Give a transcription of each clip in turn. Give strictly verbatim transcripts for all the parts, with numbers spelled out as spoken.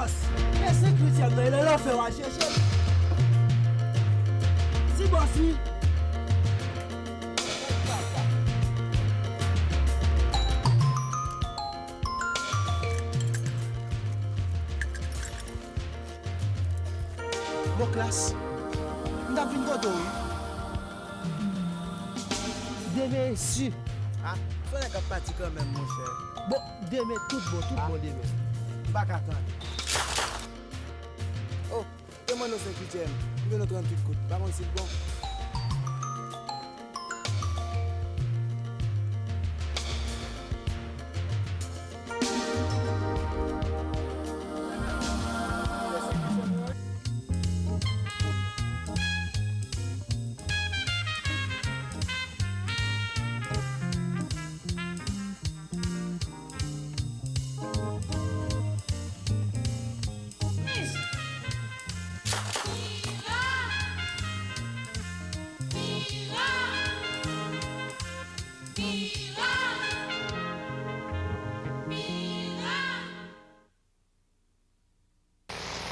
Mesye Christian nan, e nan lanfè w al chèche l. Ti bòs wi. Bon, Klass, m t ap vin kote w wi. Demen si. Ah, se yon nèg k ap pati kanmenm, monchè. Bon, demen, tout bon, tout bon demen. M pa ka tann. Oh, te mande w senk uityèm. M jwenn w tranntuit goud. M pa konn si l bon.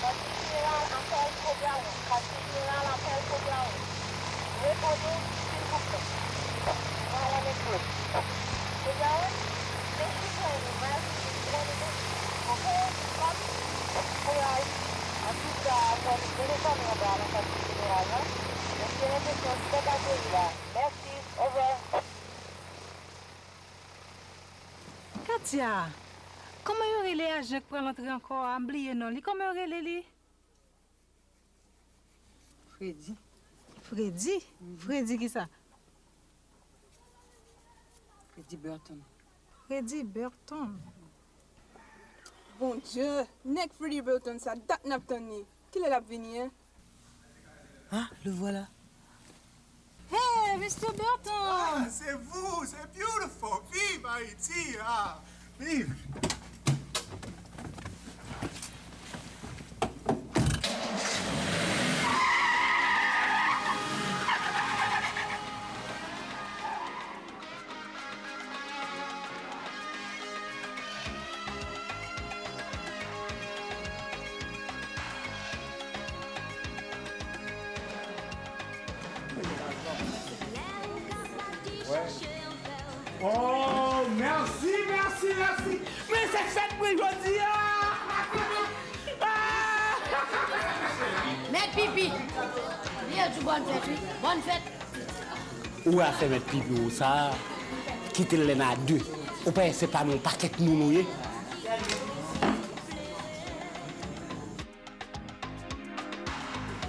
Katye jeneral Apèl Kobrawon, katye jeneral Apèl Kobrawon. Reponn nou, silvouplè. Mwen renmen Claude. Kobrawon, se sitwayen nou, Martinique, mwen renmen nou. Oke? Pap, kouraj. Antouka, mwen renmen fanmi anba a nan katye jeneral la. Mwen gen enpresyon se pèp ateri la. Mèsi, ovwa. Katya, kòman yo rele ajan k pral antre ankò a? M bliye non li. Kòman yo rele li? Fredi. Fredi? Fredi kisa? Fredi Burton. Fredi Burton. Bondye, nèg Fredi Burton sa, dat n ap tann li. Kilè l ap vini, en? Ah, le voilà. Hey, mister Burton! Ah, c'est vous, c'est beautiful. Vive Haïti, ah, vive. Oh, mèsi, mèsi, mèsi. Men se fèt mwen jodi a. Ah! Mèt Pipi, li yo di bòn fèt, wi. Bòn fèt. Ou wè afè mèt pipi w sa a, kite l lè n a de. Ou pa wè se pami yon pakèt moun ou ye?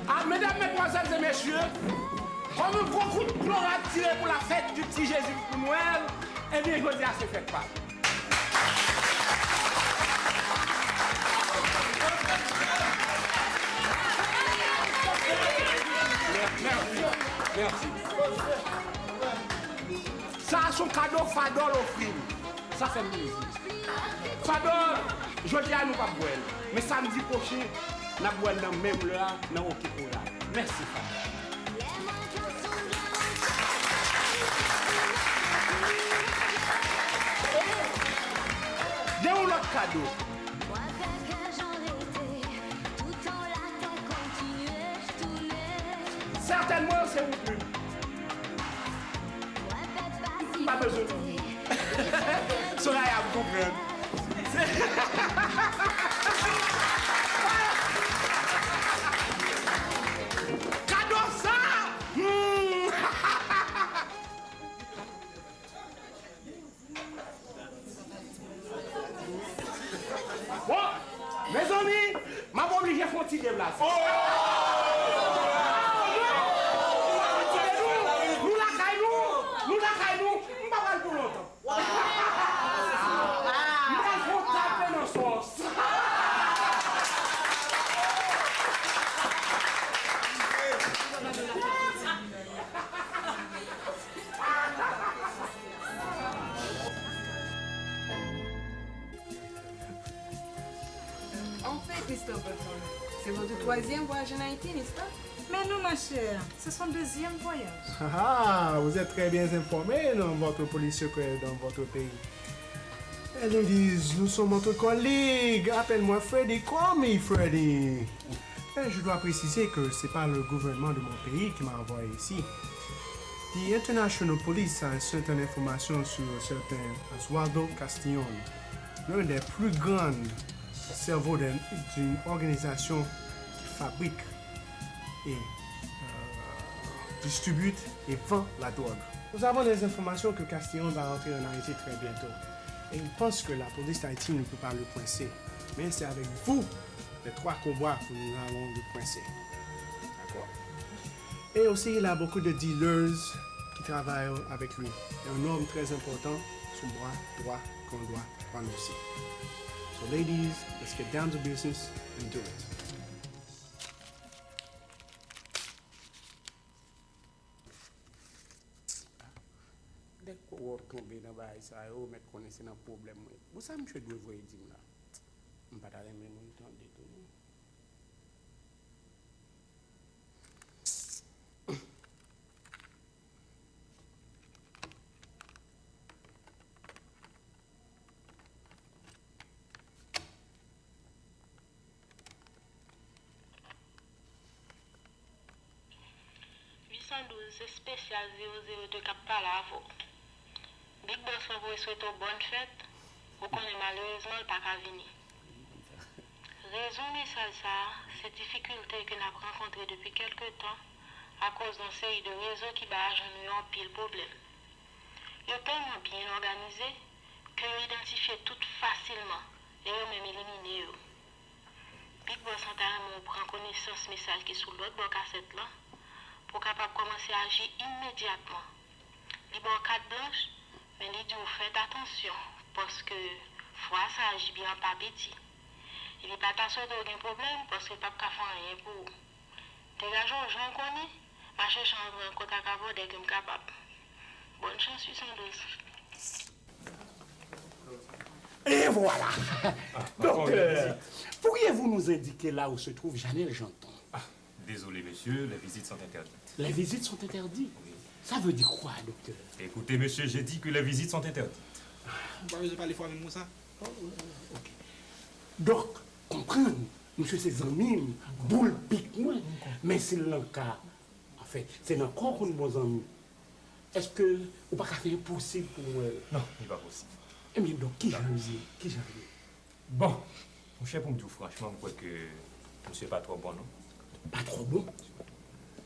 Ah, medam, medmwazèl e mesye, kòm yon gwo kout plon n ap tire pou lafèt di Ti Jezi pou Nwèl, ebyen, jodi a se fèt pa l. Mèsi. Mèsi. Sa a se yon kado Fadòl ofri m. Sa fè m plezi. Fadòl, jodi a nou p ap bwè l. Men samdi pwochen, n ap bwè l nan menm lè a, nan Oke Koral. Mèsi, Fadòl. Gen yon lòt kado. Sètènman, se ou menm. M pa bezwen di. Soraya ap konprann. Kado sa! Hmm. Bon, mezanmi, m ap oblije fè yon ti deplase. Nou lakay nou, nou lakay nou, m pa pral pou lontan. M pral fè yon tape nan sòs. En fait, mister Burton, c'est votre troisième voyage en Haïti, n'est-ce pas? Mais non, ma chère, c'est son deuxième voyage. Ah, vous êtes très bien informé dans votre police secrète, dans votre pays. Ladies, nous sommes entre collègues. Appelle-moi Freddy, call me Freddy. Et je dois préciser que c'est pas le gouvernement de mon pays qui m'a envoyé ici. The International Police a certain information sur un certain Oswaldo Castillon, l'un des plus grands cerveaux d'une d'une organisation qui fabrique et euh, distribue et vend la drogue. Nous avons des informations que Castillon va entrer en Haïti très bientôt. Et il pense que la police d'Haïti ne peut pas le coincer. Mais c'est avec vous, les trois cobras, que nous allons le coincer. D'accord? Et aussi, il a beaucoup de dealers qui travaillent avec lui. Et un homme très important, son bras droit, qu'on doit prendre aussi. So, ladies, let's get down to business and do it. Dèk wòl tonbe nan bagay sa yo, ou mèt konnen se nan pwoblèm mwen. Bon, sa misye dwe voye di m la? M pa ta renmen moun tande tou non. Uit san douz, se espesyal zewo zewo de k ap pale avè w. Big Boss la voye swete w bòn fèt, ou konnen malerezman l pa ka vini. Rezon mesaj sa a, se difikilte ke n ap rankontre depi kèlke tan akoz yon seri de rezo ki bay ajan nou yo anpil pwoblèm. Yo tèlman byen òganize ke yo idantifye tout fasilman e yo menm elimine yo. Big Boss lan ta renmen w pran konesans mesaj ki sou lòt bò kasèt lan pou w kapab kòmanse aji imedyatman. Li ba w kat blanch, men li di w fèt atansyon, paske fwa sa a jibi an pa piti. E li pa ta swete w gen pwoblèm, paske l p ap ka fè anyen pou ou. Degaje w jan w konnen, m a chèche yon rankont ak abòdè ke m kapab. Bòn chans, uit san douz. Et voilà. Docteur, pourriez-vous nous indiquer là où se trouve Janèl Janton? Ah, désolé, monsieur, les visites sont interdites. Les visites sont interdites? Oui. Ça veut dire quoi, docteur? Écoutez, monsieur, j'ai dit que les visites sont interdites. Ou pa bezwen pale fò menm konsa. Oh, ok. Dòk, konprann, misye se zanmi m, boul pik mwen, men si l nan ka, anfen, se nan kò w konn bon zanmi. Èske ou pa ka fè enposib pou mwen? Non, li pa posib. Ebyen, donk, kijan l ye? Kijan l ye? Bon, monchè, pou m di w franchman, m kwè ke misye pa twò bon, non. Pa twò bon?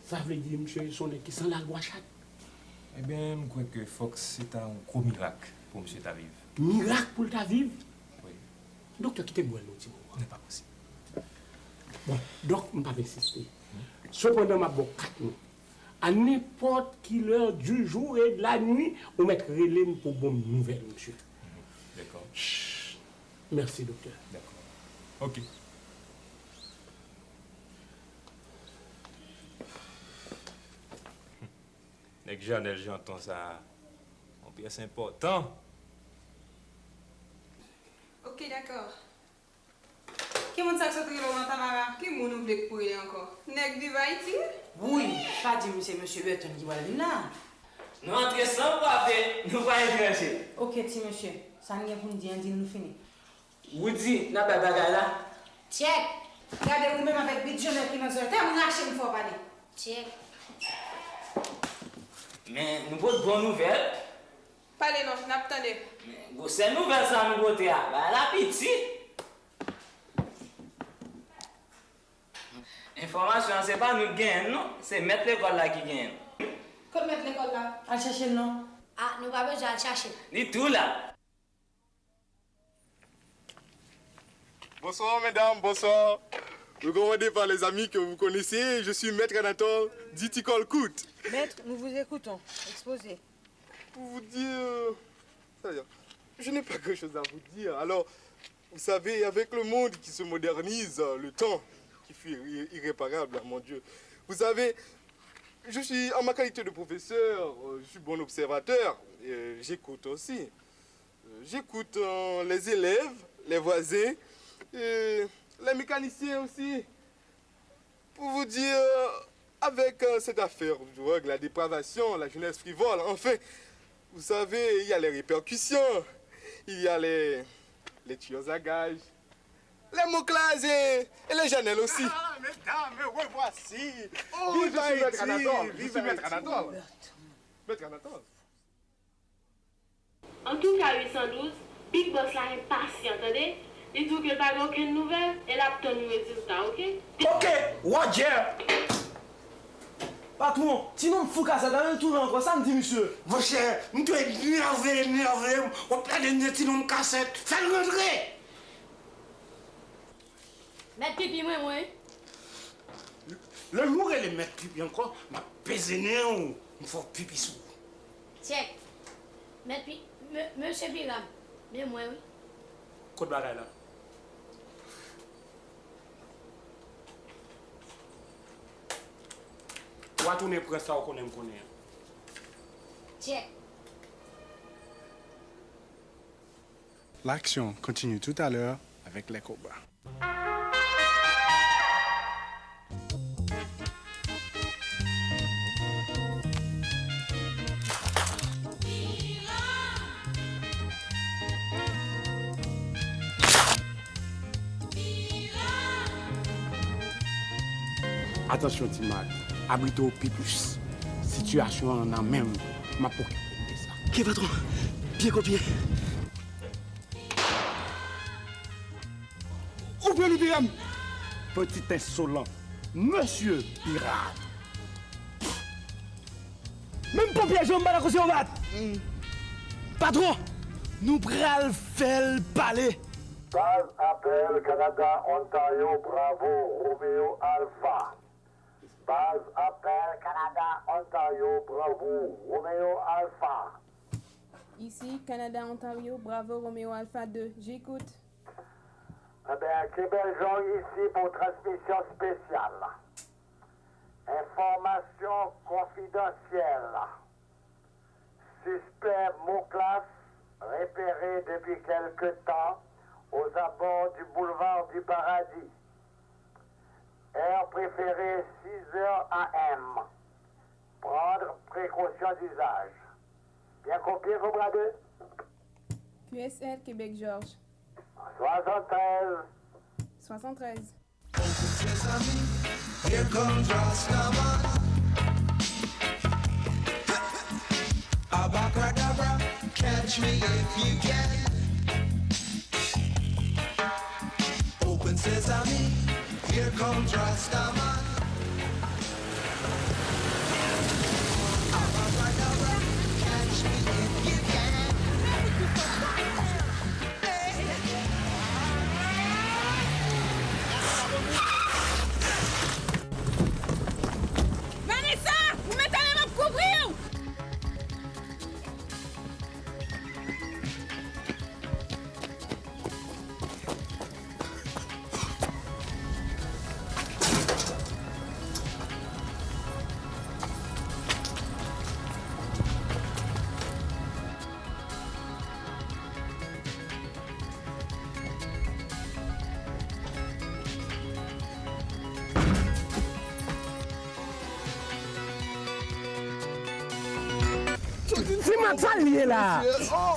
Sa vle di misye se yon nèg ki san lalwa chat? Ebyen, m kwè ke fòk se ta yon gwo mirak pou misye ta viv. Mirak pou l ta viv? Wi. Doktè, kite m wè l yon ti moman. Li pa posib. Bon, donk, m p ap ensiste. Sepandan, m ap ba w kat non. A nenpòt ki lè du jour et de la nuit, ou mèt rele m pou bon nouvèl, mesye. Dakò. Chh. Mèsi, doktè. Dakò. Ok. Nèg Janèl Janton sa a, yon pyès enpòtan. Ok, dakò. Ki moun sa k sot rele w lan, Tamara? Ki moun ou vle k pou rele ankò? Nèg Viv Ayiti? Wouy, pa di m se mesye Berton ki pral vin la. Nou antre san frape, nou pa etranje. Ok, ti mesye, sa n gen pou n di an, di l nou fini. Woody, n ap bay bagay la. Tchèk! Gade ou menm avèk bit Janèl ki nan zòrèy, tè m rache m fè w pale. Tchèk! Men, nou pot bon nouvèl. Pale non, n ap tande. Men, gwosè nouvèl sa nou pote a, bagay la piti. Enfòmasyon an se pa nou k genyen l non, se mèt lekòl la ki genyen l. Kot mèt lekòl la? Al chèche l non. Ah, nou pa bezwen al chache l. Li tou la. Bonsoir mesdames, bonsoir. Recommandé par les amis que vous connaissez, je suis Maître Anatole, dit Ti Kòl Kout. Maître, nous vous écoutons. Exposez. Pour vous dire, c'est-à-dire, je n'ai pas grand-chose à vous dire. Alors, vous savez, avec le monde qui se modernise, le temps qui fut irré- irréparable, mon Dieu. Vous savez, je suis en ma qualité de professeur, euh, je suis bon observateur, euh, j'écoute aussi. Euh, j'écoute euh, les élèves, les voisins, et les mécaniciens aussi. Pour vous dire, avec euh, cette affaire de drogue, la dépravation, la jeunesse frivole, enfin, vous savez, il y a les répercussions. Il y a les, les tuyaux à gaz, les mots classés et les Janelles aussi. Ah, mesdames, me revoici. Oh, je suis maître Anatole. Je suis maître Anatole. Maître Anatole. Antouka, uit san douz, Big Boss la enpasyan, tande. Li di w ke l pa gen okenn nouvèl e l ap tann yon rezilta, oke? Oke, Roger! Patwon, ti nonm fou kazèk la menm tounen ankò, sa m di misye? Monchè, m dwe nève, nève, w ap gade nen ti nonm kazèk, fè l rantre! Mèt pipi mwen, mwen. Lè ou rele mèt pipi ankò, m ap peze nen w, m fè w pipi sou ou. Tchèk. Mèt pi, mesye Piram, men mwen wi. Kot bagay la? W a tounen pran sa w konnen m konnen an. Tchèk. L'action continue tout à l'heure avec les Cobras. Atansyon Ti Mak, abrite w pi plis. Sitiyasyon an nan men m, m ap okipe m de sa. Ke patwon, byen konpye. Ou pran li Piram! Pitit ensolan, mesye Piram! Menm ponpye janm pa nan konseye w bat! Patwon, nou pral fè l pale! Baz apèl Kanada Ontario Bravo Romeo Alpha. Baz apèl Kanada Ontario Bravo Romeo Alpha. Ici Canada Ontario Bravo Romeo Alpha deux, j'écoute. Ebyen, Québec Georges ici pour transmission spéciale. Enfòmasyon konfidansyèl. Sispè Moklas repere depi kèlke tan aux abords du boulevard du Paradis. Heure préférée six heures A M. Prendre précaution d'usage. Byen kopye Cobra deux? Q S L Québec Georges. Soixante-treize. Soixante-treize. Here comes Rastaman. Abracadabra, catch me if you can. Open sesame, here comes Rastaman. Abracadabra, catch me if you can. Vanessa, ou met ale m ap kouvri w! Ti Mak, sa l ye la?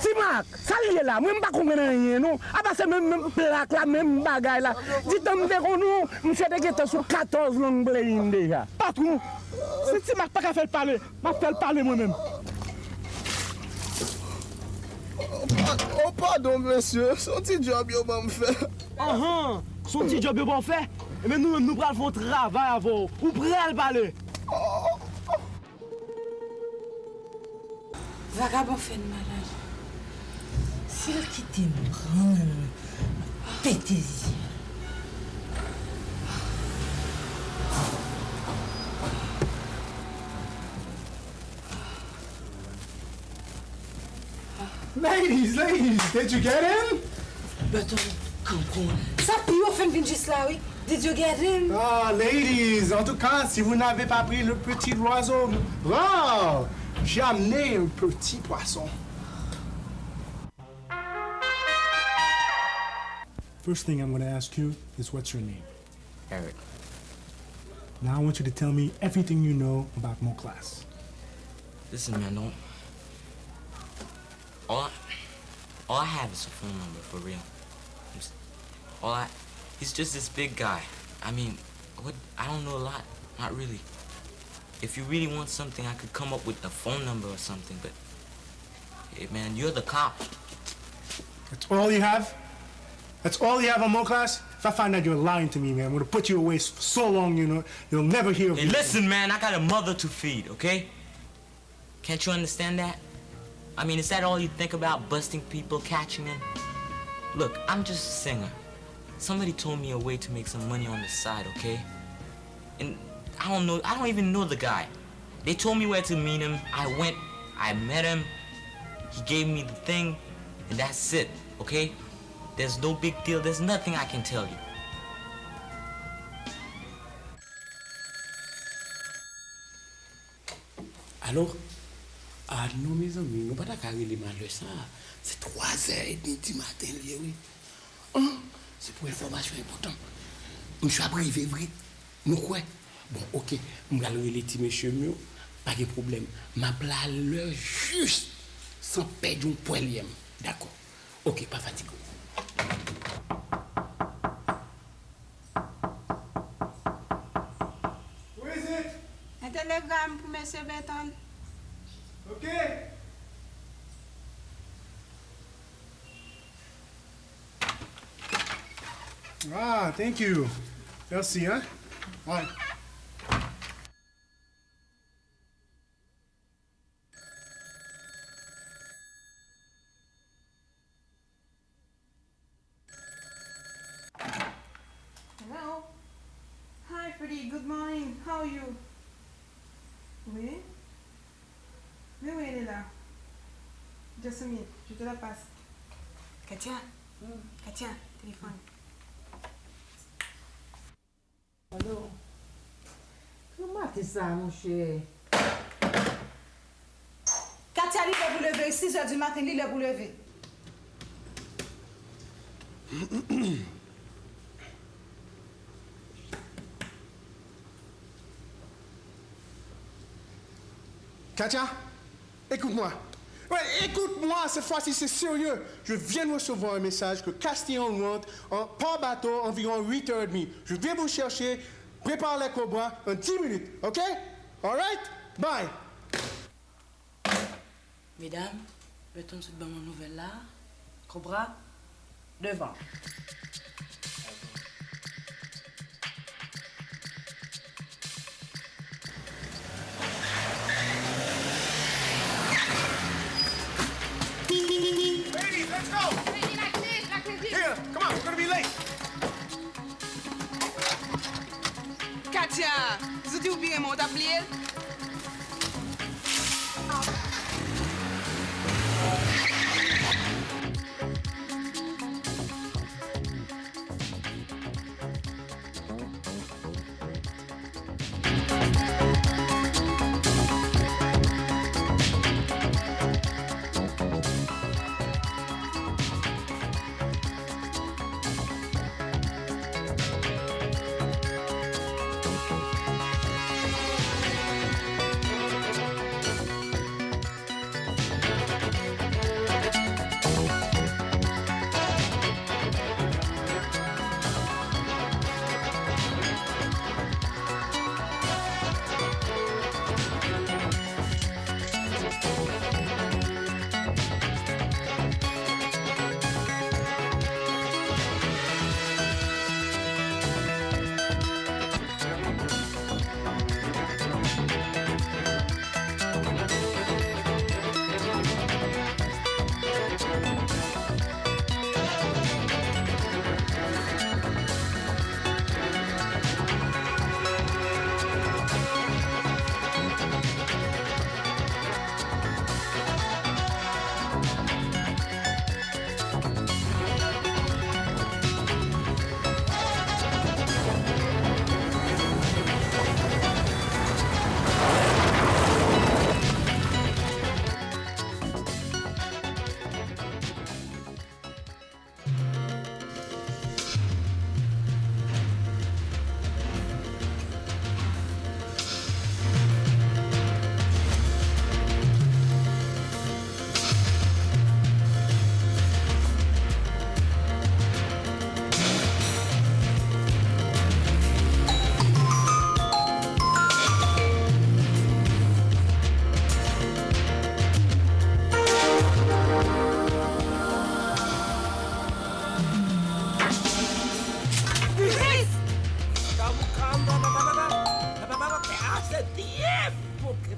Ti Mak, sa l ye la? Mwen m pa konprann anyen non. Apa se menm, menm plak la, menm bagay la. Di tan m te konn ou, misye te gentan sou katòz long playing deja. Patwon, si Ti Mak pa ka fè l pale, m ap fè l pale mwen menm. Oh, padon mesye, se yon ti djòb yo ban m fè. Anhan, se yon ti djòb yo ba w fè? Ebyen nou menm nou pral fè yon travay avè w. Ou pral pale. Vagabon fè n malad. Si l kite m pran l, m ap pete zye l. Ladies, ladies, did you get him? Bertone, come on. Sa pi yo fè n vin jis la wi. Did you get him? Ah, ladies, en tout cas, si vous n'avez pas pris le petit oiseau, oh, j'ai amené un petit poisson. First thing I'm gonna ask you is what's your name? Eric. Now I want you to tell me everything you know about Moklas. Listen, man, don't. Oh, All I have is a phone number, for real. I'm s- All I, he's just this big guy. I mean, what? I don't know a lot, not really. If you really want something, I could come up with a phone number or something, but, hey, man, you're the cop. That's all you have? That's all you have on Mo Class? If I find out you're lying to me, man, I'm gonna put you away s- for so long, you know, you'll never hear of Hey, me. Listen, man, I got a mother to feed, okay? Can't you understand that? I mean, is that all you think about, busting people, catching them? Look, I'm just a singer. Somebody told me a way to make some money on the side, okay? And I don't know, I don't even know the guy. They told me where to meet him. I went, I met him. He gave me the thing, and that's it, okay? There's no big deal. There's nothing I can tell you. Alo? Ah non, mezanmi, nou pa ta ka rele m a lè sa a. Se twazè edmi di maten li ye, wi. An, se pou enfòmasyon enpòtan. Misye ap rive vre. Nou kwè? Bon, oke, m pral rele ti mesye m yo, pa gen pwoblèm. M ap la a lè jis, san pèdi yon pwèl yè m. Dakò. Oke, pa fatige w. Who is it? Un télégramme pour Monsieur Benton. Ok. Ah, thank you. Merci, hein. Bye. Hello. Hi, Freddy. Good morning. How are you? Oui. Oui, oui, elle est là. Just a minute. Je te la passe. Katia. Katia, téléphone. Alo. Gran maten sa a, monchè. Katia, li lè pou leve, sis è di maten, li lè pou leve. Katia, écoute-moi. Ouais, écoute-moi, cette fois-ci, c'est sérieux. Je viens de recevoir un message que Castiel rentre en, par bateau environ huit heures et demie. Je viens vous chercher. Prépare les cobras en dix minutes, ok? Alright? Bye. Medam, Berton sot ban mwen nouvèl la. Kobra, devan. Ladies, let's go! Here, come on, we're gonna be late. Katia, si w te vire men w, w t ap bliye l?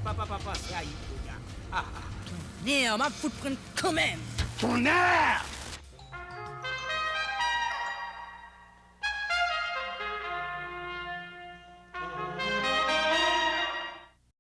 Papa, papa, sa yi konya. Ah, ah. Tonnè, m ap fout pran kanmenm. Tonnè!